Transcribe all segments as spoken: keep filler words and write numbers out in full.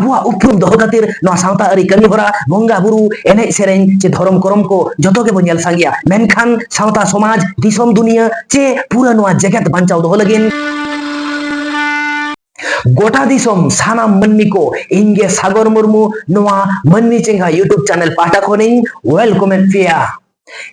ᱟᱵᱚᱣᱟᱜ ᱩᱯᱨᱩᱢ ᱫᱚᱦᱚ ᱠᱷᱟᱹᱛᱤᱨ ᱱᱚᱣᱟ ᱥᱟᱶᱛᱟ ᱟᱹᱨᱤ ᱠᱟᱹᱢᱤ ᱦᱚᱨᱟ, ᱵᱚᱸᱜᱟ ᱵᱩᱨᱩ, ᱮᱱᱮᱡ ᱥᱮᱨᱮᱧ ᱪᱮ ᱫᱷᱚᱨᱚᱢ ᱠᱚᱨᱚᱢ ᱠᱚ ᱡᱚᱛᱚ ᱜᱮᱵᱚᱱ ᱧᱮᱞ ᱥᱟᱸᱜᱮᱭᱟ᱾ ᱢᱮᱱᱠᱷᱟᱱ ᱥᱟᱶᱛᱟ ᱥᱚᱢᱟᱡᱽ, ᱫᱤᱥᱚᱢ ᱫᱩᱱᱤᱭᱟᱹ ᱪᱮ ᱯᱩᱨᱟᱹ ᱱᱚᱣᱟ ᱡᱮᱜᱮᱛ ᱵᱟᱧᱪᱟᱣ ᱫᱚᱦᱚ ᱞᱟᱹᱜᱤᱫ ᱜᱚᱴᱟ ᱫᱤᱥᱚᱢ ᱥᱟᱱᱟᱢ ᱢᱟᱹᱱᱢᱤ ᱠᱚ ᱤᱧ ᱜᱮ ᱥᱟᱜᱚᱨ ᱢᱩᱨᱢᱩ ᱱᱚᱣᱟ ᱢᱟᱹᱱᱢᱤ ᱪᱮᱸᱜᱷᱟ YouTube channel ᱯᱟᱦᱴᱟ ᱠᱷᱚᱱᱤᱧ welcome ᱮᱫ ᱯᱮᱭᱟ᱾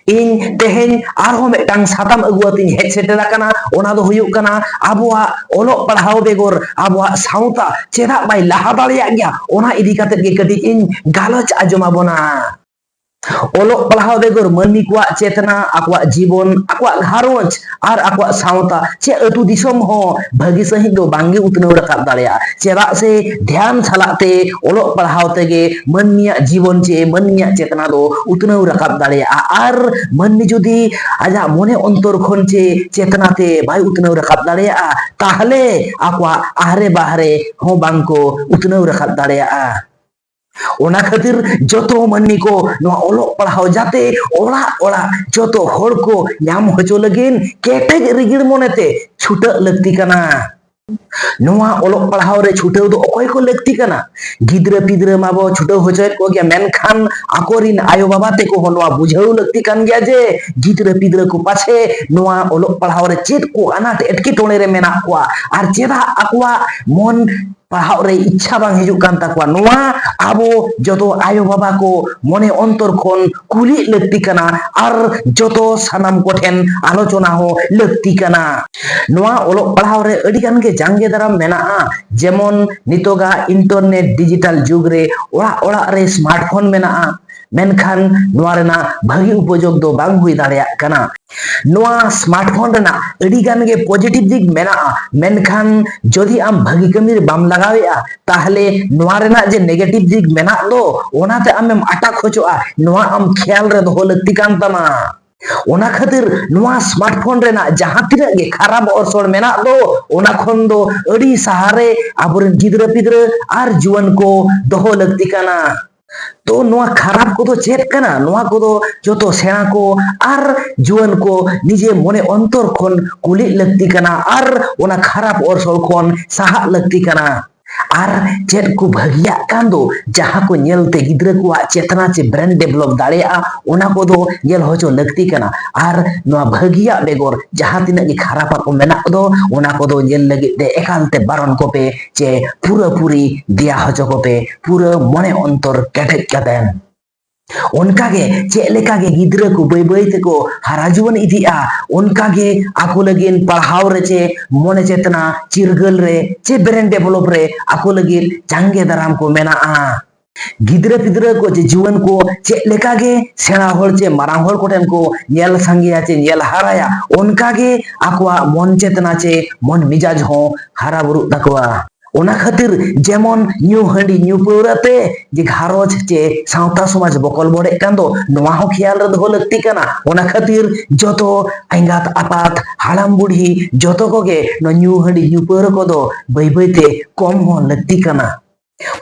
ᱤᱧ ᱛᱮᱦᱮᱧ ᱟᱨᱦᱚᱸ ᱢᱤᱫᱴᱟᱝ ᱥᱟᱛᱟᱢ ᱟᱹᱜᱩ ᱟᱛᱮᱧ ᱦᱮᱡ ᱥᱮᱴᱮᱨ ᱟᱠᱟᱱᱟ᱾ ᱚᱱᱟ ᱫᱚ ᱦᱩᱭᱩᱜ ᱠᱟᱱᱟ ᱟᱵᱚᱣᱟᱜ ᱚᱞᱚᱜ ᱯᱟᱲᱦᱟᱣ ᱵᱮᱜᱚᱨ ᱟᱵᱚᱣᱟᱜ ᱥᱟᱶᱛᱟ ᱪᱮᱫᱟᱜ ᱵᱟᱭ ᱞᱟᱦᱟ ᱫᱟᱲᱮᱭᱟᱜ ᱜᱮᱭᱟ, ᱚᱱᱟ ᱤᱫᱤ ᱠᱟᱛᱮᱫ ᱜᱮ ᱠᱟᱹᱴᱤᱡ ᱤᱧ ᱜᱟᱞᱚᱪ ᱟᱸᱡᱚᱢ ᱟᱵᱚᱱᱟ᱾ ᱚᱞᱚᱜ ᱯᱟᱲᱦᱟᱣ ᱵᱮᱜᱚᱨ ᱢᱟᱹᱱᱢᱤ ᱠᱚᱣᱟᱜ ᱪᱮᱛᱱᱟ, ᱟᱠᱚᱣᱟᱜ ᱡᱤᱵᱚᱱ, ᱟᱠᱚᱣᱟᱜ ᱜᱷᱟᱨᱚᱸᱡᱽ ᱟᱨ ᱟᱠᱚᱣᱟᱜ ᱥᱟᱶᱛᱟ ᱪᱮ ᱟᱹᱛᱩ ᱫᱤᱥᱚᱢ ᱦᱚᱸ ᱵᱷᱟᱹᱜᱤ ᱥᱟᱺᱦᱤᱡ ᱫᱚ ᱵᱟᱝᱜᱮ ᱩᱛᱱᱟᱹᱣ ᱨᱟᱠᱟᱵ ᱫᱟᱲᱮᱭᱟᱜᱼᱟ᱾ ᱪᱮᱫᱟᱜ ᱥᱮ ᱫᱷᱮᱭᱟᱱ ᱥᱟᱞᱟᱜ ᱛᱮ ᱚᱞᱚᱜ ᱯᱟᱲᱦᱟᱣ ᱛᱮᱜᱮ ᱢᱟᱹᱱᱢᱤᱭᱟᱜ ᱡᱤᱵᱚᱱ ᱪᱮ ᱢᱟᱹᱱᱢᱤᱭᱟᱜ ᱪᱮᱛᱱᱟ ᱫᱚ ᱩᱛᱱᱟᱹᱣ ᱨᱟᱠᱟᱵ ᱫᱟᱲᱮᱭᱟᱜᱼᱟ᱾ ᱟᱨ ᱢᱟᱹᱱᱢᱤ ᱡᱩᱫᱤ ᱟᱡᱟᱜ ᱢᱚᱱᱮ ᱚᱱᱛᱚᱨ ᱠᱷᱚᱱ ᱪᱮ ᱪᱮᱛᱱᱟ ᱛᱮ ᱵᱟᱭ ᱩᱛᱱᱟᱹᱣ ᱨᱟᱠᱟᱵ ᱫᱟᱲᱮᱭᱟᱜᱼᱟ, ᱛᱟᱦᱞᱮ ᱟᱠᱚᱣᱟᱜ ᱟᱦᱨᱮ ᱵᱟᱦᱨᱮ ᱦᱚᱸ ᱵᱟᱝ ᱠᱚ ᱩᱛᱱᱟᱹᱣ ᱨᱟᱠᱟᱵ ᱫᱟᱲᱮᱭᱟᱜᱼᱟ᱾ ᱚᱱᱟ ᱠᱷᱟᱹᱛᱤᱨ ᱡᱚᱛᱚ ᱢᱟᱹᱱᱢᱤ ᱠᱚ ᱱᱚᱣᱟ ᱚᱞᱚᱜ ᱯᱟᱲᱦᱟᱣ ᱡᱟᱛᱮ ᱚᱲᱟᱜ ᱚᱲᱟᱜ ᱡᱚᱛᱚ ᱦᱚᱲ ᱠᱚ ᱧᱟᱢ ᱦᱚᱪᱚ ᱞᱟᱹᱜᱤᱫ ᱠᱮᱴᱮᱡ ᱨᱤᱜᱤᱲ ᱢᱚᱱᱮᱛᱮ ᱪᱷᱩᱴᱟᱹᱜ ᱞᱟᱹᱠᱛᱤ ᱠᱟᱱᱟ᱾ ᱱᱚᱣᱟ ᱚᱞᱚᱜ ᱯᱟᱲᱦᱟᱣ ᱨᱮ ᱪᱷᱩᱴᱟᱹᱣ ᱫᱚ ᱚᱠᱚᱭ ᱠᱚ ᱞᱟᱹᱠᱛᱤ ᱠᱟᱱᱟ? ᱜᱤᱫᱽᱨᱟᱹ ᱯᱤᱫᱽᱨᱟᱹ ᱢᱟᱵᱚ ᱪᱷᱩᱴᱟᱹᱣ ᱦᱚᱪᱚᱭᱮᱫ ᱠᱚᱜᱮ, ᱢᱮᱱᱠᱷᱟᱱ ᱟᱠᱚᱨᱤᱱ ᱟᱭᱳ ᱵᱟᱵᱟ ᱛᱮᱠᱚ ᱦᱚᱸ ᱱᱚᱣᱟ ᱵᱩᱡᱷᱟᱹᱣ ᱞᱟᱹᱠᱛᱤ ᱠᱟᱱ ᱜᱮᱭᱟ ᱡᱮ ᱜᱤᱫᱽᱨᱟᱹ ᱯᱤᱫᱽᱨᱟᱹ ᱠᱚ ᱯᱟᱪᱷᱮ ᱱᱚᱣᱟ ᱚᱞᱚᱜ ᱯᱟᱲᱦᱟᱣ ᱨᱮ ᱪᱮᱫ ᱠᱚ ᱟᱱᱟᱴ ᱮᱴᱠᱮᱴᱚᱬᱮ ᱨᱮ ᱢᱮᱱᱟᱜ ᱠᱚᱣᱟ ᱟᱨ ᱪᱮᱫᱟᱜ ᱟᱠᱚᱣᱟᱜ ᱢᱚᱱ ᱯᱟᱲᱦᱟᱣ ᱨᱮ ᱤᱪᱪᱷᱟ ᱵᱟᱝ ᱦᱤᱡᱩᱜ ᱠᱟᱱ ᱛᱟᱠᱚᱣᱟ᱾ ᱱᱚᱣᱟ ᱟᱵᱚ ᱡᱚᱛᱚ ᱟᱭᱳ ᱵᱟᱵᱟ ᱠᱚ ᱢᱚᱱᱮ ᱚᱱᱛᱚᱨ ᱠᱷᱚᱱ ᱠᱩᱞᱤᱜ ᱞᱟᱹᱠᱛᱤ ᱠᱟᱱᱟ ᱟᱨ ᱡᱚᱛᱚ ᱥᱟᱱᱟᱢ ᱠᱚᱴᱷᱮᱱ ᱟᱞᱳᱪᱚᱱᱟ ᱦᱚᱸ ᱞᱟᱹᱠᱛᱤ ᱠᱟᱱᱟ᱾ ᱱᱚᱣᱟ ᱚᱞᱚᱜ ᱯᱟᱲᱦᱟᱣ ᱨᱮ ᱟᱹᱰᱤ ᱜᱟᱱ ᱜᱮ ᱡᱟᱸᱜᱮ ᱫᱟᱨᱟᱢ ᱢᱮᱱᱟᱜᱼᱟ, ᱡᱮᱢᱚᱱ ᱱᱤᱛᱚᱜᱟᱜ internet digital ᱡᱩᱜᱽ ᱨᱮ ᱚᱲᱟᱜ ᱚᱲᱟᱜ ᱨᱮ smartphone ᱢᱮᱱᱟᱜᱼᱟ, ᱢᱮᱱᱠᱷᱟᱱ ᱱᱚᱣᱟ ᱨᱮᱱᱟᱜ ᱵᱷᱟᱹᱜᱤ ᱩᱯᱚᱡᱳᱜᱽ ᱫᱚ ᱵᱟᱝ ᱦᱩᱭ ᱫᱟᱲᱮᱭᱟᱜ ᱠᱟᱱᱟ᱾ ᱱᱚᱣᱟ smartphone ᱨᱮᱱᱟᱜ ᱟᱹᱰᱤ ᱜᱟᱱ ᱜᱮ positive ᱫᱤᱠ ᱢᱮᱱᱟᱜᱼᱟ, ᱢᱮᱱᱠᱷᱟᱱ ᱡᱩᱫᱤ ᱟᱢ ᱵᱷᱟᱹᱜᱤ ᱠᱟᱹᱢᱤ ᱨᱮ ᱵᱟᱢ ᱞᱟᱜᱟᱣᱮᱫᱼᱟ, ᱛᱟᱦᱞᱮ ᱱᱚᱣᱟ ᱨᱮᱱᱟᱜ ᱡᱮ negative ᱫᱤᱠ ᱢᱮᱱᱟᱜ ᱫᱚ, ᱚᱱᱟᱛᱮ ᱟᱢᱮᱢ ᱟᱴᱟᱠ ᱦᱚᱪᱚᱜᱼᱟ, ᱱᱚᱣᱟ ᱟᱢ ᱠᱷᱮᱭᱟᱞ ᱨᱮ ᱫᱚᱦᱚ ᱞᱟᱹᱠᱛᱤ ᱠᱟᱱ ᱛᱟᱢᱟ᱾ ᱚᱱᱟ ᱠᱷᱟᱹᱛᱤᱨ ᱱᱚᱣᱟ smartphone ᱨᱮᱱᱟᱜ ᱡᱟᱦᱟᱸ ᱛᱤᱱᱟᱹᱜ ᱜᱮ ᱠᱷᱟᱨᱟᱯ ᱚᱨᱥᱚᱝ ᱢᱮᱱᱟᱜ ᱫᱚ, ᱚᱱᱟ ᱠᱷᱚᱱ ᱫᱚ ᱟᱹᱰᱤ ᱥᱟᱦᱟᱨᱮ ᱟᱵᱚᱨᱮᱱ ᱜᱤᱫᱽᱨᱟᱹ ᱯᱤᱫᱽᱨᱟᱹ ᱟᱨ ᱡᱩᱣᱟᱹᱱ ᱠᱚ ᱫᱚᱦᱚ ᱞᱟᱹᱠᱛᱤ ᱠᱟᱱᱟ᱾ ᱛᱚ ᱱᱚᱣᱟ ᱠᱷᱟᱨᱟᱯ ᱠᱚᱫᱚ ᱪᱮᱫ ᱠᱟᱱᱟ? ᱱᱚᱣᱟ ᱠᱚᱫᱚ ᱡᱚᱛᱚ ᱥᱮᱬᱟ ᱠᱚ ᱟᱨ ᱡᱩᱣᱟᱹᱱ ᱠᱚ ᱱᱤᱡᱮ ᱢᱚᱱᱮ ᱚᱱᱛᱚᱨ ᱠᱷᱚᱱ ᱠᱩᱞᱤᱜ ᱞᱟᱹᱠᱛᱤ ᱠᱟᱱᱟ ᱟᱨ ᱚᱱᱟ ᱠᱷᱟᱨᱟᱯ ᱚᱨᱥᱚᱝ ᱠᱷᱚᱱ ᱥᱟᱦᱟᱜ ᱞᱟᱹᱠᱛᱤ ᱠᱟᱱᱟ᱾ ᱟᱨ ᱪᱮᱫ ᱠᱚ ᱵᱷᱟᱹᱜᱤᱭᱟᱜ ᱠᱟᱱ ᱫᱚ, ᱡᱟᱦᱟᱸ ᱠᱚ ᱧᱮᱞᱛᱮ ᱜᱤᱫᱽᱨᱟᱹ ᱠᱚᱣᱟᱜ ᱪᱮᱛᱱᱟ ᱪᱮ brain develop ᱫᱟᱲᱮᱭᱟᱜᱼᱟ, ᱚᱱᱟ ᱠᱚᱫᱚ ᱧᱮᱞ ᱦᱚᱪᱚ ᱞᱟᱹᱠᱛᱤ ᱠᱟᱱᱟ᱾ ᱟᱨ ᱱᱚᱣᱟ ᱵᱷᱟᱹᱜᱤᱭᱟᱜ ᱵᱮᱜᱚᱨ ᱡᱟᱦᱟᱸ ᱛᱤᱱᱟᱹᱜ ᱜᱮ ᱠᱷᱟᱨᱟᱯᱟᱜ ᱠᱚ ᱢᱮᱱᱟᱜ ᱠᱚᱫᱚ, ᱚᱱᱟ ᱠᱚᱫᱚ ᱧᱮᱞ ᱞᱟᱹᱜᱤᱫ ᱛᱮ ᱮᱠᱟᱞ ᱛᱮ ᱵᱟᱨᱚᱱ ᱠᱚᱯᱮ, ᱪᱮ ᱯᱩᱨᱟᱹᱯᱩᱨᱤ ᱫᱮᱭᱟ ᱦᱚᱪᱚ ᱠᱚᱯᱮ, ᱯᱩᱨᱟᱹ ᱢᱚᱱᱮ ᱚᱱᱛᱚᱨ ᱠᱮᱴᱮᱡ ᱠᱟᱛᱮᱱ᱾ ᱚᱱᱠᱟᱜᱮ ᱪᱮᱫ ᱞᱮᱠᱟᱜᱮ ᱜᱤᱫᱽᱨᱟᱹ ᱠᱚ ᱵᱟᱹᱭ ᱵᱟᱹᱭ ᱛᱮᱠᱚ ᱦᱟᱨᱟ ᱡᱩᱣᱟᱹᱱ ᱤᱫᱤᱜᱼᱟ, ᱚᱱᱠᱟᱜᱮ ᱟᱠᱚ ᱞᱟᱹᱜᱤᱫ ᱯᱟᱲᱦᱟᱣ ᱨᱮ ᱪᱮ ᱢᱚᱱᱮ ᱪᱮᱛᱱᱟ ᱪᱤᱨᱜᱟᱹᱞ ᱨᱮ ᱪᱮ brain develop ᱨᱮ ᱟᱠᱚ ᱞᱟᱹᱜᱤᱫ ᱡᱟᱸᱜᱮ ᱫᱟᱨᱟᱢ ᱠᱚ ᱢᱮᱱᱟᱜᱼᱟ᱾ ᱜᱤᱫᱽᱨᱟᱹ ᱯᱤᱫᱽᱨᱟᱹ ᱠᱚ ᱪᱮ ᱡᱩᱣᱟᱹᱱ ᱠᱚ ᱪᱮᱫ ᱞᱮᱠᱟᱜᱮ ᱥᱮᱬᱟ ᱦᱚᱲ ᱪᱮ ᱢᱟᱨᱟᱝ ᱦᱚᱲ ᱠᱚᱴᱷᱮᱱ ᱠᱚ ᱧᱮᱞ ᱥᱟᱸᱜᱮᱭᱟ ᱪᱮ ᱧᱮᱞ ᱦᱟᱨᱟᱭᱟ, ᱚᱱᱠᱟᱜᱮ ᱟᱠᱚᱣᱟᱜ ᱢᱚᱱ ᱪᱮᱛᱱᱟ ᱪᱮ ᱢᱚᱱ ᱢᱮᱡᱟᱡᱽ ᱦᱚᱸ ᱦᱟᱨᱟ ᱵᱩᱨᱩᱜ ᱛᱟᱠᱚᱣᱟ᱾ ᱚᱱᱟ ᱠᱷᱟᱹᱛᱤᱨ ᱡᱮᱢᱚᱱ ᱧᱩ ᱦᱟᱺᱰᱤ ᱧᱩ ᱯᱟᱹᱣᱨᱟᱹ ᱛᱮ ᱡᱮ ᱜᱷᱟᱨᱚᱸᱡᱽ ᱪᱮ ᱥᱟᱶᱛᱟ ᱥᱚᱢᱟᱡᱽ ᱵᱚᱠᱚᱞ ᱵᱚᱰᱮᱜ ᱠᱟᱱ ᱫᱚ, ᱱᱚᱣᱟ ᱦᱚᱸ ᱠᱷᱮᱭᱟᱞ ᱨᱮ ᱫᱚᱦᱚ ᱞᱟᱹᱠᱛᱤ ᱠᱟᱱᱟ᱾ ᱚᱱᱟ ᱠᱷᱟᱹᱛᱤᱨ ᱡᱚᱛᱚ ᱮᱸᱜᱟᱛ ᱟᱯᱟᱛ ᱦᱟᱲᱟᱢ ᱵᱩᱲᱦᱤ ᱡᱚᱛᱚ ᱠᱚᱜᱮ ᱱᱚᱣᱟ ᱧᱩ ᱦᱟᱺᱰᱤ ᱧᱩ ᱯᱟᱹᱣᱨᱟᱹ ᱠᱚᱫᱚ ᱵᱟᱹᱭ ᱵᱟᱹᱭ ᱛᱮ ᱠᱚᱢ ᱦᱚᱸ ᱞᱟᱹᱠᱛᱤ ᱠᱟᱱᱟ᱾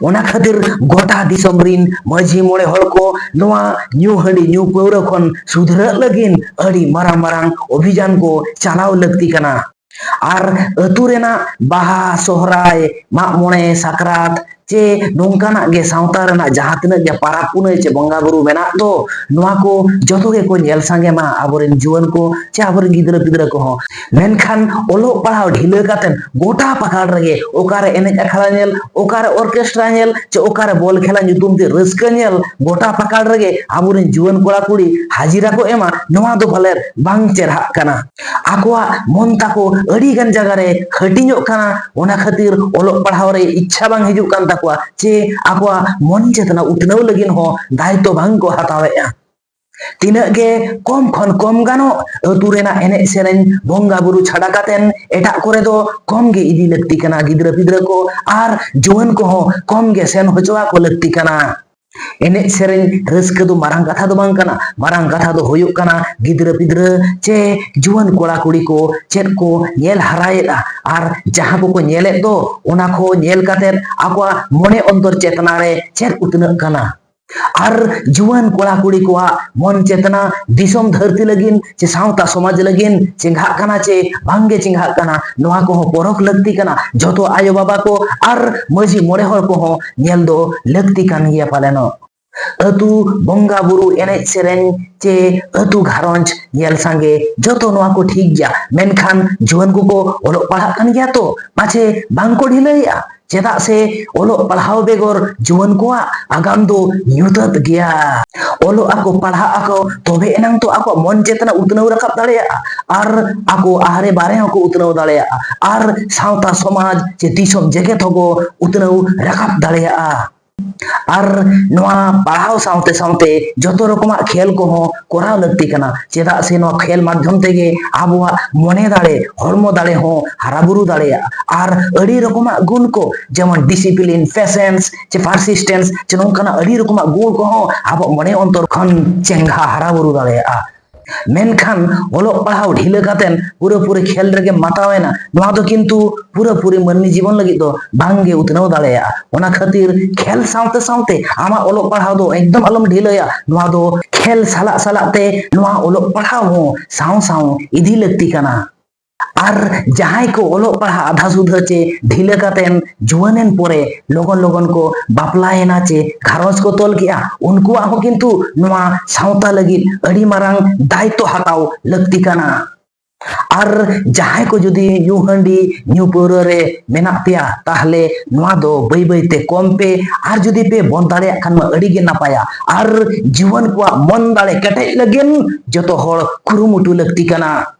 ᱚᱱᱟ ᱠᱷᱟᱹᱛᱤᱨ ᱜᱚᱴᱟ ᱫᱤᱥᱚᱢ ᱨᱤᱱ ᱢᱟᱹᱡᱷᱤ ᱢᱚᱬᱮ ᱦᱚᱲ ᱠᱚ ᱱᱚᱣᱟ ᱧᱩ ᱦᱟᱺᱰᱤ ᱧᱩ ᱯᱟᱹᱣᱨᱟᱹ ᱠᱷᱚᱱ ᱥᱩᱫᱷᱨᱟᱹᱜ ᱞᱟᱹᱜᱤᱫ ᱟᱹᱰᱤ ᱢᱟᱨᱟᱝ ᱢᱟᱨᱟᱝ ᱚᱵᱷᱤᱡᱟᱱ ᱠᱚ ᱪᱟᱞᱟᱣ ᱞᱟᱹᱠᱛᱤ ᱠᱟᱱᱟ᱾ ᱟᱨ ᱟᱹᱛᱩ ᱨᱮᱱᱟᱜ ᱵᱟᱦᱟ, ᱥᱚᱦᱨᱟᱭ, ᱢᱟᱜ ᱢᱚᱬᱮ, ᱥᱟᱠᱨᱟᱛ ᱪᱮ ᱱᱚᱝᱠᱟᱱᱟᱜ ᱜᱮ ᱥᱟᱶᱛᱟ ᱨᱮᱱᱟᱜ ᱡᱟᱦᱟᱸ ᱛᱤᱱᱟᱹᱜ ᱜᱮ ᱯᱟᱨᱟᱵᱽ ᱯᱩᱱᱟᱹᱭ ᱪᱮ ᱵᱚᱸᱜᱟ ᱵᱩᱨᱩ ᱢᱮᱱᱟᱜ ᱫᱚ, ᱱᱚᱣᱟ ᱠᱚ ᱡᱚᱛᱚ ᱜᱮᱠᱚ ᱧᱮᱞ ᱥᱟᱸᱜᱮ ᱢᱟ ᱟᱵᱚᱨᱮᱱ ᱡᱩᱣᱟᱹᱱ ᱠᱚ ᱪᱮ ᱟᱵᱚᱨᱮᱱ ᱜᱤᱫᱽᱨᱟᱹ ᱯᱤᱫᱽᱨᱟᱹ ᱠᱚᱦᱚᱸ᱾ ᱢᱮᱱᱠᱷᱟᱱ ᱚᱞᱚᱜ ᱯᱟᱲᱦᱟᱣ ᱰᱷᱤᱞᱟᱹ ᱠᱟᱛᱮ ᱜᱚᱴᱟ ᱯᱟᱠᱟᱲ ᱨᱮᱜᱮ ᱚᱠᱟᱨᱮ ᱮᱱᱮᱡ ᱟᱠᱷᱲᱟ ᱧᱮᱞ, ᱚᱠᱟᱨᱮ ᱚᱨᱠᱮᱥᱴᱨᱟ ᱧᱮᱞ ᱪᱮ ᱚᱠᱟᱨᱮ ᱵᱚᱞ ᱠᱷᱮᱞᱟ ᱧᱩᱛᱩᱢ ᱛᱮ ᱨᱟᱹᱥᱠᱟᱹ ᱧᱮᱞ, ᱜᱚᱴᱟ ᱯᱟᱠᱟᱲ ᱨᱮᱜᱮ ᱟᱵᱚᱨᱮᱱ ᱡᱩᱣᱟᱹᱱ ᱠᱚᱲᱟ ᱠᱩᱲᱤ ᱦᱟᱡᱤᱨᱟ ᱠᱚ ᱮᱢᱟ, ᱱᱚᱣᱟ ᱫᱚ ᱯᱟᱞᱮᱫ ᱵᱟᱝ ᱪᱮᱨᱦᱟᱜ ᱠᱟᱱᱟ᱾ ᱟᱠᱚᱣᱟᱜ ᱢᱚᱱ ᱛᱟᱠᱚ ᱟᱹᱰᱤ ᱜᱟᱱ ᱡᱟᱭᱜᱟ ᱨᱮ ᱦᱟᱹᱴᱤᱧᱚᱜ ᱠᱟᱱᱟ, ᱚᱱᱟ ᱠᱷᱟᱹᱛᱤᱨ ᱚᱞᱚᱜ ᱯᱟᱲᱦᱟᱣ ᱨᱮ ᱤᱪᱪᱷᱟ ᱵᱟᱝ ᱦᱤᱡᱩᱜ ᱠᱟᱱ ᱛᱟᱠᱚᱣᱟ, ᱪᱮ ᱟᱠᱚᱣᱟᱜ ᱢᱚᱱ ᱪᱮᱛᱱᱟ ᱩᱛᱱᱟᱹᱣ ᱞᱟᱹᱜᱤᱫ ᱦᱚᱸ ᱫᱟᱭᱤᱛᱛᱚ ᱵᱟᱝ ᱠᱚ ᱦᱟᱛᱟᱣᱮᱫᱼᱟ᱾ ᱛᱤᱱᱟᱹᱜ ᱜᱮ ᱠᱚᱢ ᱠᱷᱚᱱ ᱠᱚᱢ ᱜᱟᱱᱚᱜ, ᱟᱹᱛᱩ ᱨᱮᱱᱟᱜ ᱮᱱᱮᱡ ᱥᱮᱨᱮᱧ ᱵᱚᱸᱜᱟ ᱵᱩᱨᱩ ᱪᱷᱟᱰᱟ ᱠᱟᱛᱮᱱ ᱮᱴᱟᱜ ᱠᱚᱨᱮ ᱫᱚ ᱠᱚᱢ ᱜᱮ ᱤᱫᱤ ᱞᱟᱹᱠᱛᱤ ᱠᱟᱱᱟ ᱜᱤᱫᱽᱨᱟᱹ ᱯᱤᱫᱽᱨᱟᱹ ᱠᱚ᱾ ᱟᱨ ᱡᱩᱣᱟᱹᱱ ᱠᱚᱦᱚᱸ ᱠᱚᱢ ᱜᱮ ᱥᱮᱱ ᱦᱚᱪᱚ ᱟᱠᱚ ᱞᱟᱹᱠᱛᱤ ᱠᱟᱱᱟ᱾ ᱮᱱᱮᱡ ᱥᱮᱨᱮᱧ ᱨᱟᱹᱥᱠᱟᱹ ᱫᱚ ᱢᱟᱨᱟᱝ ᱠᱟᱛᱷᱟ ᱫᱚ ᱵᱟᱝ ᱠᱟᱱᱟ᱾ ᱢᱟᱨᱟᱝ ᱠᱟᱛᱷᱟ ᱫᱚ ᱦᱩᱭᱩᱜ ᱠᱟᱱᱟ ᱜᱤᱫᱽᱨᱟᱹ ᱯᱤᱫᱽᱨᱟᱹ ᱪᱮ ᱡᱩᱣᱟᱹᱱ ᱠᱚᱲᱟ ᱠᱩᱲᱤ ᱠᱚ ᱪᱮᱫ ᱠᱚ ᱧᱮᱞ ᱦᱟᱨᱟᱭᱮᱫᱼᱟ, ᱟᱨ ᱡᱟᱦᱟᱸ ᱠᱚᱠᱚ ᱧᱮᱞᱮᱫ ᱫᱚ, ᱚᱱᱟ ᱠᱚ ᱧᱮᱞ ᱠᱟᱛᱮᱫ ᱟᱠᱚᱣᱟᱜ ᱢᱚᱱᱮ ᱚᱱᱛᱚᱨ ᱪᱮᱛᱱᱟ ᱨᱮ ᱪᱮᱫ ᱩᱛᱱᱟᱹᱜ ᱠᱟᱱᱟ᱾ ᱟᱨ ᱡᱩᱣᱟᱹᱱ ᱠᱚᱲᱟ ᱠᱩᱲᱤ ᱠᱚᱣᱟᱜ ᱢᱚᱱ ᱪᱮᱛᱱᱟ ᱫᱤᱥᱚᱢ ᱫᱷᱟᱹᱨᱛᱤ ᱞᱟᱹᱜᱤᱫ ᱪᱮ ᱥᱟᱶᱛᱟ ᱥᱚᱢᱟᱡᱽ ᱞᱟᱹᱜᱤᱫ ᱪᱮᱸᱜᱷᱟᱜ ᱠᱟᱱᱟ ᱪᱮ ᱵᱟᱝᱜᱮ ᱪᱮᱸᱜᱷᱟᱜ ᱠᱟᱱᱟ, ᱱᱚᱣᱟ ᱠᱚᱦᱚᱸ ᱯᱚᱨᱚᱠᱷ ᱞᱟᱹᱠᱛᱤ ᱠᱟᱱᱟ᱾ ᱡᱚᱛᱚ ᱟᱭᱳ ᱵᱟᱵᱟ ᱠᱚ ᱟᱨ ᱢᱟᱹᱡᱷᱤ ᱢᱚᱬᱮ ᱦᱚᱲ ᱠᱚᱦᱚᱸ ᱧᱮᱞ ᱫᱚ ᱞᱟᱹᱠᱛᱤ ᱠᱟᱱ ᱜᱮᱭᱟ ᱯᱟᱞᱮᱱᱚᱜ᱾ ᱟᱹᱛᱩ ᱵᱚᱸᱜᱟ ᱵᱩᱨᱩ, ᱮᱱᱮᱡ ᱥᱮᱨᱮᱧ ᱪᱮ ᱟᱹᱛᱩ ᱜᱷᱟᱨᱚᱸᱡᱽ ᱧᱮᱞ ᱥᱟᱸᱜᱮ ᱡᱚᱛᱚ ᱱᱚᱣᱟ ᱠᱚ ᱴᱷᱤᱠ ᱜᱮᱭᱟ, ᱢᱮᱱᱠᱷᱟᱱ ᱡᱩᱣᱟᱹᱱ ᱠᱚᱠᱚ ᱚᱞᱚᱜ ᱯᱟᱲᱦᱟᱜ ᱠᱟᱱ ᱜᱮᱭᱟ ᱛᱚ, ᱯᱟᱪᱷᱮ ᱵᱟᱝ ᱠᱚ ᱰᱷᱤᱞᱟᱹᱭᱮᱜᱼᱟ᱾ ᱪᱮᱫᱟᱜ ᱥᱮ ᱚᱞᱚᱜ ᱯᱟᱲᱦᱟᱣ ᱵᱮᱜᱚᱨ ᱡᱩᱣᱟᱹᱱ ᱠᱚᱣᱟᱜ ᱟᱜᱟᱢ ᱫᱚ ᱧᱩᱛᱟᱹᱛ ᱜᱮᱭᱟ᱾ ᱚᱞᱚᱜ ᱟᱠᱚ, ᱯᱟᱲᱦᱟᱜ ᱟᱠᱚ, ᱛᱚᱵᱮ ᱮᱱᱟᱝ ᱛᱚ ᱟᱠᱚᱣᱟᱜ ᱢᱚᱱ ᱪᱮᱛᱱᱟ ᱩᱛᱱᱟᱹᱣ ᱨᱟᱠᱟᱵ ᱫᱟᱲᱮᱭᱟᱜᱼᱟ ᱟᱨ ᱟᱠᱚ ᱟᱦᱨᱮ ᱵᱟᱨᱮ ᱦᱚᱸᱠᱚ ᱩᱛᱱᱟᱹᱣ ᱫᱟᱲᱮᱭᱟᱜᱼᱟ ᱟᱨ ᱥᱟᱶᱛᱟ ᱥᱚᱢᱟᱡᱽ ᱪᱮ ᱫᱤᱥᱚᱢ ᱡᱮᱜᱮᱛ ᱦᱚᱸᱠᱚ ᱩᱛᱱᱟᱹᱣ ᱨᱟᱠᱟᱵ ᱫᱟᱲᱮᱭᱟᱜᱼᱟ᱾ ᱟᱨ ᱱᱚᱣᱟ ᱯᱟᱲᱦᱟᱣ ᱥᱟᱶᱛᱮ ᱥᱟᱶᱛᱮ ᱡᱚᱛᱚ ᱨᱚᱠᱚᱢᱟᱜ ᱠᱷᱮᱞ ᱠᱚᱦᱚᱸ ᱠᱚᱨᱟᱣ ᱞᱟᱹᱠᱛᱤ ᱠᱟᱱᱟ, ᱪᱮᱫᱟᱜ ᱥᱮ ᱱᱚᱣᱟ ᱠᱷᱮᱞ ᱢᱟᱫᱽᱫᱷᱚᱢ ᱛᱮᱜᱮ ᱟᱵᱚᱣᱟᱜ ᱢᱚᱱᱮ ᱫᱟᱲᱮ, ᱦᱚᱲᱢᱚ ᱫᱟᱲᱮ ᱦᱚᱸ ᱦᱟᱨᱟ ᱵᱩᱨᱩ ᱫᱟᱲᱮᱭᱟᱜᱼᱟ᱾ ᱟᱨ ᱟᱹᱰᱤ ᱨᱚᱠᱚᱢᱟᱜ ᱜᱩᱱ ᱠᱚ, ᱡᱮᱢᱚᱱ discipline, patience ᱪᱮ persistence ᱪᱮ ᱱᱚᱝᱠᱟᱱᱟᱜ ᱟᱹᱰᱤ ᱨᱚᱠᱚᱢᱟᱜ ᱜᱩᱱ ᱠᱚᱦᱚᱸ ᱟᱵᱚᱣᱟᱜ ᱢᱚᱱᱮ ᱚᱱᱛᱚᱨ ᱠᱷᱚᱱ ᱪᱮᱸᱜᱷᱟ ᱦᱟᱨᱟ ᱵᱩᱨᱩ ᱫᱟᱲᱮᱭᱟᱜᱼᱟ᱾ ᱢᱮᱱᱠᱷᱟᱱ ᱚᱞᱚᱜ ᱯᱟᱲᱦᱟᱣ ᱰᱷᱤᱞᱟᱹ ᱠᱟᱛᱮᱱ ᱯᱩᱨᱟᱹᱯᱩᱨᱤ ᱠᱷᱮᱞ ᱨᱮᱜᱮ ᱢᱟᱛᱟᱣ ᱮᱱᱟ, ᱱᱚᱣᱟ ᱫᱚ ᱠᱤᱱᱛᱩ ᱯᱩᱨᱟᱹᱯᱩᱨᱤ ᱢᱟᱹᱱᱢᱤ ᱡᱤᱵᱚᱱ ᱞᱟᱹᱜᱤᱫ ᱫᱚ ᱵᱟᱝᱜᱮ ᱩᱛᱱᱟᱹᱣ ᱫᱟᱲᱮᱭᱟᱜᱼᱟ᱾ ᱚᱱᱟ ᱠᱷᱟᱹᱛᱤᱨ ᱠᱷᱮᱞ ᱥᱟᱶᱛᱮ ᱥᱟᱶᱛᱮ ᱟᱢᱟᱜ ᱚᱞᱚᱜ ᱯᱟᱲᱦᱟᱣ ᱫᱚ ᱮᱠᱫᱚᱢ ᱟᱞᱚᱢ ᱰᱷᱤᱞᱟᱹᱭᱟ᱾ ᱱᱚᱣᱟ ᱫᱚ ᱠᱷᱮᱞ ᱥᱟᱞᱟᱜ ᱥᱟᱞᱟᱜ ᱛᱮ ᱱᱚᱣᱟ ᱚᱞᱚᱜ ᱯᱟᱲᱦᱟᱣ ᱦᱚᱸ ᱥᱟᱶ ᱥᱟᱶ ᱤᱫᱤ ᱞᱟᱹᱠᱛᱤ ᱠᱟᱱᱟ᱾ ᱟᱨ ᱡᱟᱦᱟᱸᱭ ᱠᱚ ᱚᱞᱚᱜ ᱯᱟᱲᱦᱟᱜ ᱟᱫᱷᱟ ᱥᱩᱫᱷᱟᱹ ᱪᱮ ᱰᱷᱤᱞᱟᱹ ᱠᱟᱛᱮᱱ ᱡᱩᱣᱟᱹᱱᱮᱱ ᱯᱚᱨᱮ ᱞᱚᱜᱚᱱ ᱞᱚᱜᱚᱱ ᱠᱚ ᱵᱟᱯᱞᱟᱭᱮᱱᱟ ᱪᱮ ᱜᱷᱟᱨᱚᱸᱡᱽ ᱠᱚ ᱛᱚᱞ ᱠᱮᱜᱼᱟ, ᱩᱱᱠᱩᱣᱟᱜ ᱦᱚᱸ ᱠᱤᱱᱛᱩ ᱱᱚᱣᱟ ᱥᱟᱶᱛᱟ ᱞᱟᱹᱜᱤᱫ ᱟᱹᱰᱤ ᱢᱟᱨᱟᱝ ᱫᱟᱭᱤᱛᱛᱚ ᱦᱟᱛᱟᱣ ᱞᱟᱹᱠᱛᱤ ᱠᱟᱱᱟ᱾ ᱟᱨ ᱡᱟᱦᱟᱸᱭ ᱠᱚ ᱡᱩᱫᱤ ᱧᱩ ᱦᱟᱺᱰᱤ, ᱧᱩ ᱯᱟᱹᱣᱨᱟᱹ ᱨᱮ ᱢᱮᱱᱟᱜ ᱯᱮᱭᱟ, ᱛᱟᱦᱞᱮ ᱱᱚᱣᱟ ᱫᱚ ᱵᱟᱹᱭ ᱵᱟᱹᱭ ᱛᱮ ᱠᱚᱢ ᱯᱮ, ᱟᱨ ᱡᱩᱫᱤ ᱯᱮ ᱵᱚᱱᱫ ᱫᱟᱲᱮᱭᱟᱜ ᱠᱷᱟᱱ ᱢᱟ ᱟᱹᱰᱤ ᱜᱮ ᱱᱟᱯᱟᱭᱟ᱾ ᱟᱨ ᱡᱩᱣᱟᱹᱱ ᱠᱚᱣᱟᱜ ᱢᱚᱱ ᱫᱟᱲᱮ ᱠᱮᱴᱮᱡ ᱞᱟᱹᱜᱤᱫ ᱡᱚᱛᱚ ᱦᱚᱲ ᱠᱩᱨᱩᱢᱩᱴᱩ ᱞᱟᱹᱠᱛᱤ ᱠᱟᱱᱟ᱾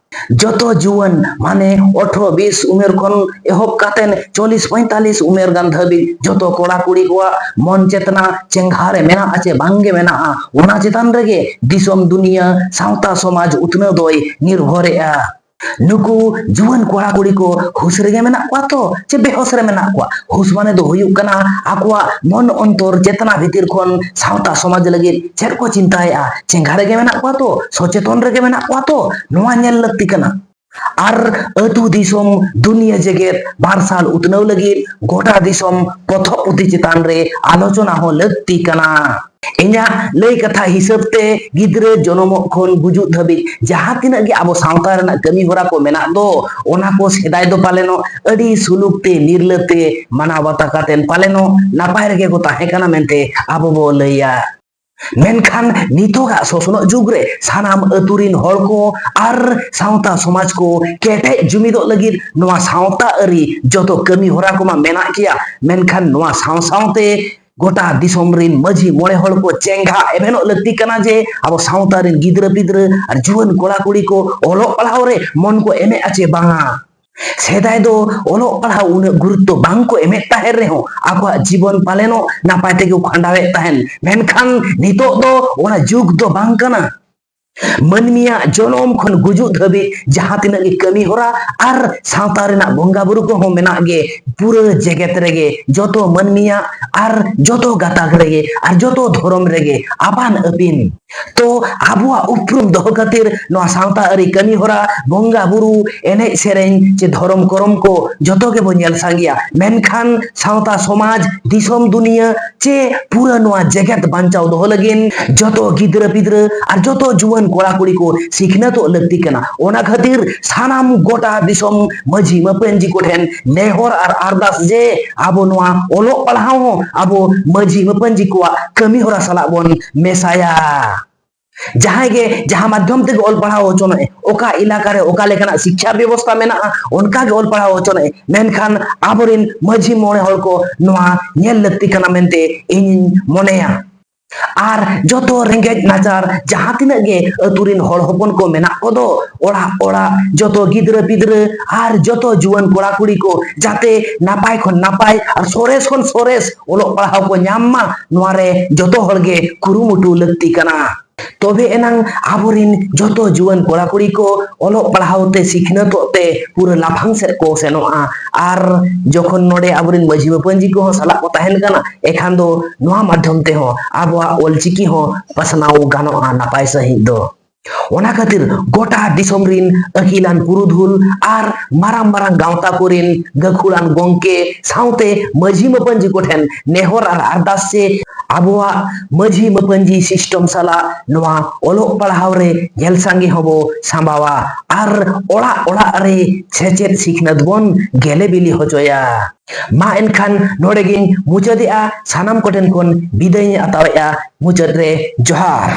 ᱡᱚᱛᱚ ᱡᱩᱣᱟᱹᱱ, ᱢᱟᱱᱮ ᱟᱴᱷᱨᱚ ᱵᱤᱥ ᱩᱢᱮᱨ ᱠᱷᱚᱱ ᱮᱦᱚᱵ ᱠᱟᱛᱮᱱ ᱪᱚᱞᱞᱤᱥ ᱯᱚᱸᱭᱛᱟᱞᱞᱤᱥ ᱩᱢᱮᱨ ᱜᱟᱱ ᱫᱷᱟᱹᱵᱤᱡ ᱡᱚᱛᱚ ᱠᱚᱲᱟ ᱠᱩᱲᱤ ᱠᱚᱣᱟᱜ ᱢᱚᱱ ᱪᱮᱛᱱᱟ ᱪᱮᱸᱜᱷᱟ ᱨᱮ ᱢᱮᱱᱟᱜᱼᱟ ᱪᱮ ᱵᱟᱝᱜᱮ ᱢᱮᱱᱟᱜᱼᱟ, ᱚᱱᱟ ᱪᱮᱛᱟᱱ ᱨᱮᱜᱮ ᱫᱤᱥᱚᱢ ᱫᱩᱱᱤᱭᱟᱹ ᱥᱟᱶᱛᱟ ᱥᱚᱢᱟᱡᱽ ᱩᱛᱱᱟᱹᱣ ᱫᱚᱭ ᱱᱤᱨᱵᱷᱚᱨᱮᱜᱼᱟ᱾ ᱱᱩᱠᱩ ᱡᱩᱣᱟᱹᱱ ᱠᱚᱲᱟ ᱠᱩᱲᱤ ᱠᱚ ᱦᱩᱥ ᱨᱮᱜᱮ ᱢᱮᱱᱟᱜ ᱠᱚᱣᱟ ᱛᱚ, ᱪᱮ ᱵᱮᱦᱚᱥ ᱨᱮ ᱢᱮᱱᱟᱜ ᱠᱚᱣᱟ? ᱦᱩᱥ ᱢᱟᱱᱮ ᱫᱚ ᱦᱩᱭᱩᱜ ᱠᱟᱱᱟ ᱟᱠᱚᱣᱟᱜ ᱢᱚᱱ ᱚᱱᱛᱚᱨ ᱪᱮᱛᱱᱟ ᱵᱷᱤᱛᱤᱨ ᱠᱷᱚᱱ ᱥᱟᱶᱛᱟ ᱥᱚᱢᱟᱡᱽ ᱞᱟᱹᱜᱤᱫ ᱪᱮᱫ ᱠᱚ ᱪᱤᱱᱛᱟᱭᱮᱜᱼᱟ, ᱪᱮᱸᱜᱷᱟ ᱨᱮᱜᱮ ᱢᱮᱱᱟᱜ ᱠᱚᱣᱟ ᱛᱚ, ᱥᱚᱪᱮᱛᱚᱱ ᱨᱮᱜᱮ ᱢᱮᱱᱟᱜ ᱠᱚᱣᱟ ᱛᱚ, ᱱᱚᱣᱟ ᱧᱮᱞ ᱞᱟᱹᱠᱛᱤ ᱠᱟᱱᱟ᱾ ᱟᱨ ᱟᱹᱛᱩ ᱫᱤᱥᱚᱢ ᱫᱩᱱᱤᱭᱟᱹ ᱡᱮᱜᱮᱛ ᱢᱟᱨᱥᱟᱞ ᱩᱛᱱᱟᱹᱣ ᱞᱟᱹᱜᱤᱫ ᱜᱚᱴᱟ ᱫᱤᱥᱚᱢ ᱯᱚᱛᱚᱵ ᱯᱩᱛᱷᱤ ᱪᱮᱛᱟᱱ ᱨᱮ ᱟᱞᱳᱪᱚᱱᱟ ᱦᱚᱸ ᱞᱟᱹᱠᱛᱤ ᱠᱟᱱᱟ᱾ ᱤᱧᱟᱹᱜ ᱞᱟᱹᱭ ᱠᱟᱛᱷᱟ ᱦᱤᱥᱟᱹᱵ ᱛᱮ, ᱜᱤᱫᱽᱨᱟᱹ ᱡᱚᱱᱚᱢᱚᱜ ᱠᱷᱚᱱ ᱜᱩᱡᱩᱜ ᱫᱷᱟᱹᱵᱤᱡ ᱡᱟᱦᱟᱸ ᱛᱤᱱᱟᱹᱜ ᱜᱮ ᱟᱵᱚ ᱥᱟᱶᱛᱟ ᱨᱮᱱᱟᱜ ᱠᱟᱹᱢᱤ ᱦᱚᱨᱟ ᱠᱚ ᱢᱮᱱᱟᱜ ᱫᱚ, ᱚᱱᱟ ᱠᱚ ᱥᱮᱫᱟᱭ ᱫᱚ ᱯᱟᱞᱮᱱᱚᱜ ᱟᱹᱰᱤ ᱥᱩᱞᱩᱠ ᱛᱮ, ᱱᱤᱨᱞᱟᱹ ᱛᱮ, ᱢᱟᱱᱟᱣ ᱵᱟᱛᱟ ᱠᱟᱛᱮᱱ ᱯᱟᱞᱮᱱᱚᱜ ᱱᱟᱯᱟᱭ ᱨᱮᱜᱮ ᱠᱚ ᱛᱟᱦᱮᱸ ᱠᱟᱱᱟ ᱢᱮᱱᱛᱮ ᱟᱵᱚ ᱵᱚ ᱞᱟᱹᱭᱟ᱾ ᱢᱮᱱᱠᱷᱟᱱ ᱱᱤᱛᱚᱜᱟᱜ ᱥᱚᱥᱱᱚᱜ ᱡᱩᱜᱽ ᱨᱮ ᱥᱟᱱᱟᱢ ᱟᱹᱛᱩ ᱨᱤᱱ ᱦᱚᱲ ᱠᱚ ᱟᱨ ᱥᱟᱶᱛᱟ ᱥᱚᱢᱟᱡᱽ ᱠᱚ ᱠᱮᱴᱮᱡ ᱡᱩᱢᱤᱫᱚᱜ ᱞᱟᱹᱜᱤᱫ ᱱᱚᱣᱟ ᱥᱟᱶᱛᱟ ᱟᱹᱨᱤ ᱡᱚᱛᱚ ᱠᱟᱹᱢᱤ ᱦᱚᱨᱟ ᱠᱚᱢᱟ ᱢᱮᱱᱟᱜ ᱜᱮᱭᱟ, ᱢᱮᱱᱠᱷᱟᱱ ᱱᱚᱣᱟ ᱥᱟᱶ ᱥᱟᱶᱛᱮ ᱜᱚᱴᱟ ᱫᱤᱥᱚᱢ ᱨᱤᱱ ᱢᱟᱹᱡᱷᱤ ᱢᱚᱬᱮ ᱦᱚᱲ ᱠᱚ ᱪᱮᱸᱜᱷᱟ ᱮᱵᱷᱮᱱᱚᱜ ᱞᱟᱹᱠᱛᱤ ᱠᱟᱱᱟ ᱡᱮ ᱟᱵᱚ ᱥᱟᱶᱛᱟ ᱨᱤᱱ ᱜᱤᱫᱽᱨᱟᱹ ᱯᱤᱫᱽᱨᱟᱹ ᱟᱨ ᱡᱩᱣᱟᱹᱱ ᱠᱚᱲᱟ ᱠᱩᱲᱤ ᱠᱚ ᱚᱞᱚᱜ ᱯᱟᱲᱦᱟᱣ ᱨᱮ ᱢᱚᱱ ᱠᱚ ᱮᱢᱮᱫᱼᱟ ᱪᱮ ᱵᱟᱝᱟ᱾ ᱥᱮᱫᱟᱭ ᱫᱚ ᱚᱞᱚᱜ ᱯᱟᱲᱦᱟᱣ ᱩᱱᱟᱹᱜ ᱜᱩᱨᱩᱛᱛᱚ ᱵᱟᱝ ᱠᱚ ᱮᱢᱮᱫ ᱛᱟᱦᱮᱸᱱ ᱨᱮᱦᱚᱸ ᱟᱠᱚᱣᱟᱜ ᱡᱤᱵᱚᱱ ᱯᱟᱞᱮᱱᱚᱜ ᱱᱟᱯᱟᱭ ᱛᱮᱜᱮ ᱠᱚ ᱠᱷᱟᱸᱰᱟᱣᱮᱫ ᱛᱟᱦᱮᱸᱱ, ᱢᱮᱱᱠᱷᱟᱱ ᱱᱤᱛᱚᱜ ᱫᱚ ᱚᱱᱟ ᱡᱩᱜᱽ ᱫᱚ ᱵᱟᱝ ᱠᱟᱱᱟ᱾ ᱢᱟᱹᱱᱢᱤᱭᱟᱜ ᱡᱚᱱᱚᱢ ᱠᱷᱚᱱ ᱜᱩᱡᱩᱜ ᱫᱷᱟᱹᱵᱤᱡ ᱡᱟᱦᱟᱸ ᱛᱤᱱᱟᱹᱜ ᱜᱮ ᱠᱟᱹᱢᱤ ᱦᱚᱨᱟ ᱟᱨ ᱥᱟᱶᱛᱟ ᱨᱮᱱᱟᱜ ᱵᱚᱸᱜᱟ ᱵᱩᱨᱩ ᱠᱚᱦᱚᱸ ᱢᱮᱱᱟᱜ ᱜᱮ, ᱯᱩᱨᱟᱹ ᱡᱮᱜᱮᱛ ᱨᱮᱜᱮ ᱡᱚᱛᱚ ᱢᱟᱹᱱᱢᱤᱭᱟᱜ ᱟᱨ ᱡᱚᱛᱚ ᱜᱟᱛᱟᱠ ᱨᱮᱜᱮ ᱟᱨ ᱡᱚᱛᱚ ᱫᱷᱚᱨᱚᱢ ᱨᱮᱜᱮ ᱟᱯᱟᱱ ᱟᱹᱯᱤᱱ᱾ ᱛᱚ ᱟᱵᱚᱣᱟᱜ ᱩᱯᱨᱩᱢ ᱫᱚᱦᱚ ᱠᱷᱟᱹᱛᱤᱨ ᱱᱚᱣᱟ ᱥᱟᱶᱛᱟ ᱟᱹᱨᱤ ᱠᱟᱹᱢᱤ ᱦᱚᱨᱟ, ᱵᱚᱸᱜᱟ ᱵᱩᱨᱩ, ᱮᱱᱮᱡ ᱥᱮᱨᱮᱧ ᱪᱮ ᱫᱷᱚᱨᱚᱢ ᱠᱚᱨᱚᱢ ᱠᱚ ᱡᱚᱛᱚ ᱜᱮᱵᱚ ᱧᱮᱞ ᱥᱟᱸᱜᱮᱭᱟ, ᱢᱮᱱᱠᱷᱟᱱ ᱥᱟᱶᱛᱟ ᱥᱚᱢᱟᱡᱽ, ᱫᱤᱥᱚᱢ ᱫᱩᱱᱤᱭᱟᱹ ᱪᱮ ᱯᱩᱨᱟᱹ ᱱᱚᱣᱟ ᱡᱮᱜᱮᱛ ᱵᱟᱧᱪᱟᱣ ᱫᱚᱦᱚ ᱞᱟᱹᱜᱤᱫ ᱡᱚᱛᱚ ᱜᱤᱫᱽᱨᱟᱹ ᱯᱤᱫᱽᱨᱟᱹ ᱟᱨ ᱡᱚᱛᱚ ᱡᱩᱣᱟᱹᱱ ᱠᱚᱲᱟ ᱠᱩᱲᱤ ᱠᱚ ᱥᱤᱠᱷᱱᱟᱹᱛᱚᱜ ᱞᱟᱹᱠᱛᱤ ᱠᱟᱱᱟ᱾ ᱚᱱᱟ ᱠᱷᱟᱹᱛᱤᱨ ᱥᱟᱱᱟᱢ ᱜᱚᱴᱟ ᱫᱤᱥᱚᱢ ᱢᱟᱹᱡᱷᱤ ᱢᱟᱹᱯᱟᱹᱧᱡᱤ ᱠᱚᱴᱷᱮᱱ ᱱᱮᱦᱚᱨ ᱟᱨ ᱟᱨᱫᱟᱥ ᱡᱮ ᱟᱵᱚ ᱱᱚᱣᱟ ᱚᱞᱚᱜ ᱯᱟᱲᱦᱟᱣ ᱦᱚᱸ ᱟᱵᱚ ᱢᱟᱹᱡᱷᱤ ᱢᱟᱹᱯᱟᱹᱧᱡᱤ ᱠᱚᱣᱟᱜ ᱠᱟᱹᱢᱤ ᱦᱚᱨᱟ ᱥᱟᱞᱟᱜ ᱵᱚᱱ ᱢᱮᱥᱟᱭᱟ᱾ ᱡᱟᱦᱟᱸᱭ ᱜᱮ ᱡᱟᱦᱟᱸ ᱢᱟᱫᱽᱫᱷᱚᱢ ᱛᱮᱜᱮ ᱚᱞ ᱯᱟᱲᱦᱟᱣ ᱦᱚᱪᱚᱱᱚᱜ ᱮ, ᱚᱠᱟ ᱮᱞᱟᱠᱟ ᱨᱮ ᱚᱠᱟ ᱞᱮᱠᱟᱱᱟᱜ ᱥᱤᱠᱠᱷᱟ ᱵᱮᱵᱚᱥᱛᱷᱟ ᱢᱮᱱᱟᱜᱼᱟ, ᱚᱱᱠᱟ ᱜᱮ ᱚᱞ ᱯᱟᱲᱦᱟᱣ ᱦᱚᱪᱚᱱᱚᱜ ᱮ, ᱢᱮᱱᱠᱷᱟᱱ ᱟᱵᱚᱨᱮᱱ ᱢᱟᱹᱡᱷᱤ ᱢᱚᱬᱮ ᱦᱚᱲ ᱠᱚ ᱱᱚᱣᱟ ᱧᱮᱞ ᱞᱟᱹᱠᱛᱤ ᱠᱟᱱᱟ ᱢᱮᱱᱛᱮ ᱤᱧᱤᱧ ᱢᱚᱱᱮᱭᱟ᱾ ᱟᱨ ᱡᱚᱛᱚ ᱨᱮᱸᱜᱮᱡ ᱱᱟᱪᱟᱨ ᱡᱟᱦᱟᱸ ᱛᱤᱱᱟᱹᱜ ᱜᱮ ᱟᱹᱛᱩ ᱨᱮᱱ ᱦᱚᱲ ᱦᱚᱯᱚᱱ ᱠᱚ ᱢᱮᱱᱟᱜ ᱠᱚᱫᱚ, ᱚᱲᱟᱜ ᱚᱲᱟᱜ ᱡᱚᱛᱚ ᱜᱤᱫᱽᱨᱟᱹ ᱯᱤᱫᱽᱨᱟᱹ ᱟᱨ ᱡᱚᱛᱚ ᱡᱩᱣᱟᱹᱱ ᱠᱚᱲᱟ ᱠᱩᱲᱤ ᱠᱚ ᱡᱟᱛᱮ ᱱᱟᱯᱟᱭ ᱠᱷᱚᱱ ᱱᱟᱯᱟᱭ ᱟᱨ ᱥᱚᱨᱮᱥ ᱠᱷᱚᱱ ᱥᱚᱨᱮᱥ ᱚᱞᱚᱜ ᱯᱟᱲᱦᱟᱣ ᱠᱚ ᱧᱟᱢ ᱢᱟ, ᱱᱚᱣᱟ ᱨᱮ ᱡᱚᱛᱚ ᱦᱚᱲ ᱜᱮ ᱠᱩᱨᱩᱢᱩᱴᱩ ᱞᱟᱹᱠᱛᱤ ᱠᱟᱱᱟ᱾ ᱛᱚᱵᱮ ᱮᱱᱟᱝ ᱟᱵᱚᱨᱮᱱ ᱡᱚᱛᱚ ᱡᱩᱣᱟᱹᱱ ᱠᱚᱲᱟ ᱠᱩᱲᱤ ᱠᱚ ᱚᱞᱚᱜ ᱯᱟᱲᱦᱟᱣ ᱛᱮ ᱥᱤᱠᱷᱱᱟᱹᱛᱚᱜ ᱛᱮ ᱯᱩᱨᱟᱹ ᱞᱟᱯᱷᱟᱝ ᱥᱮᱫ ᱠᱚ ᱥᱮᱱᱚᱜᱼᱟ᱾ ᱟᱨ ᱡᱚᱠᱷᱚᱱ ᱱᱚᱰᱮ ᱟᱵᱚᱨᱮᱱ ᱢᱟᱹᱡᱷᱤ ᱢᱟᱹᱯᱟᱹᱧᱡᱤ ᱠᱚᱦᱚᱸ ᱥᱟᱞᱟᱜ ᱠᱚ ᱛᱟᱦᱮᱱ ᱠᱟᱱᱟ, ᱮᱱᱠᱷᱟᱱ ᱫᱚ ᱱᱚᱣᱟ ᱢᱟᱫᱽᱫᱷᱚᱢ ᱛᱮᱦᱚᱸ ᱟᱵᱚᱣᱟᱜ ᱚᱞᱪᱤᱠᱤ ᱦᱚᱸ ᱯᱟᱥᱱᱟᱣ ᱜᱟᱱᱚᱜᱼᱟ ᱱᱟᱯᱟᱭ ᱥᱟᱺᱦᱤᱡ ᱫᱚ᱾ ᱚᱱᱟ ᱠᱷᱟᱹᱛᱤᱨ ᱜᱚᱴᱟ ᱫᱤᱥᱚᱢ ᱨᱤᱱ ᱟᱹᱠᱤᱞᱟᱱ ᱯᱩᱨᱩᱫᱷᱩᱞ ᱟᱨ ᱢᱟᱨᱟᱝ ᱢᱟᱨᱟᱝ ᱜᱟᱶᱛᱟ ᱠᱚᱨᱤᱱ ᱜᱟᱹᱠᱷᱩᱲᱟᱱ ᱜᱚᱢᱠᱮ ᱥᱟᱶᱛᱮ ᱢᱟᱹᱡᱷᱤ ᱢᱟᱹᱯᱟᱹᱧᱡᱤ ᱠᱚᱴᱷᱮᱱ ᱱᱮᱦᱚᱨ ᱟᱨ ᱟᱨᱫᱟᱥ ᱥᱮ ᱟᱵᱚᱣᱟᱜ ᱢᱟᱹᱡᱷᱤ ᱢᱟᱹᱯᱟᱹᱧᱡᱤ system ᱥᱟᱞᱟᱜ ᱱᱚᱣᱟ ᱚᱞᱚᱜ ᱯᱟᱲᱦᱟᱣ ᱨᱮ ᱧᱮᱞ ᱥᱟᱸᱜᱮ ᱦᱚᱸᱵᱚ ᱥᱟᱢᱵᱟᱣᱟ ᱟᱨ ᱚᱲᱟᱜ ᱚᱲᱟᱜ ᱨᱮ ᱥᱮᱪᱮᱫ ᱥᱤᱠᱷᱱᱟᱹᱛ ᱵᱚᱱ ᱜᱮᱞᱮ ᱵᱤᱞᱤ ᱦᱚᱪᱚᱭᱟ᱾ ᱢᱟ ᱮᱱᱠᱷᱟᱱ ᱱᱚᱰᱮ ᱜᱤᱧ ᱢᱩᱪᱟᱹᱫᱮᱜᱼᱟ᱾ ᱥᱟᱱᱟᱢ ᱠᱚᱴᱷᱮᱱ ᱠᱷᱚᱱ ᱵᱤᱫᱟᱹᱭ ᱤᱧ ᱦᱟᱛᱟᱣᱮᱜᱼᱟ᱾ ᱢᱩᱪᱟᱹᱫ ᱨᱮ ᱡᱚᱦᱟᱨ᱾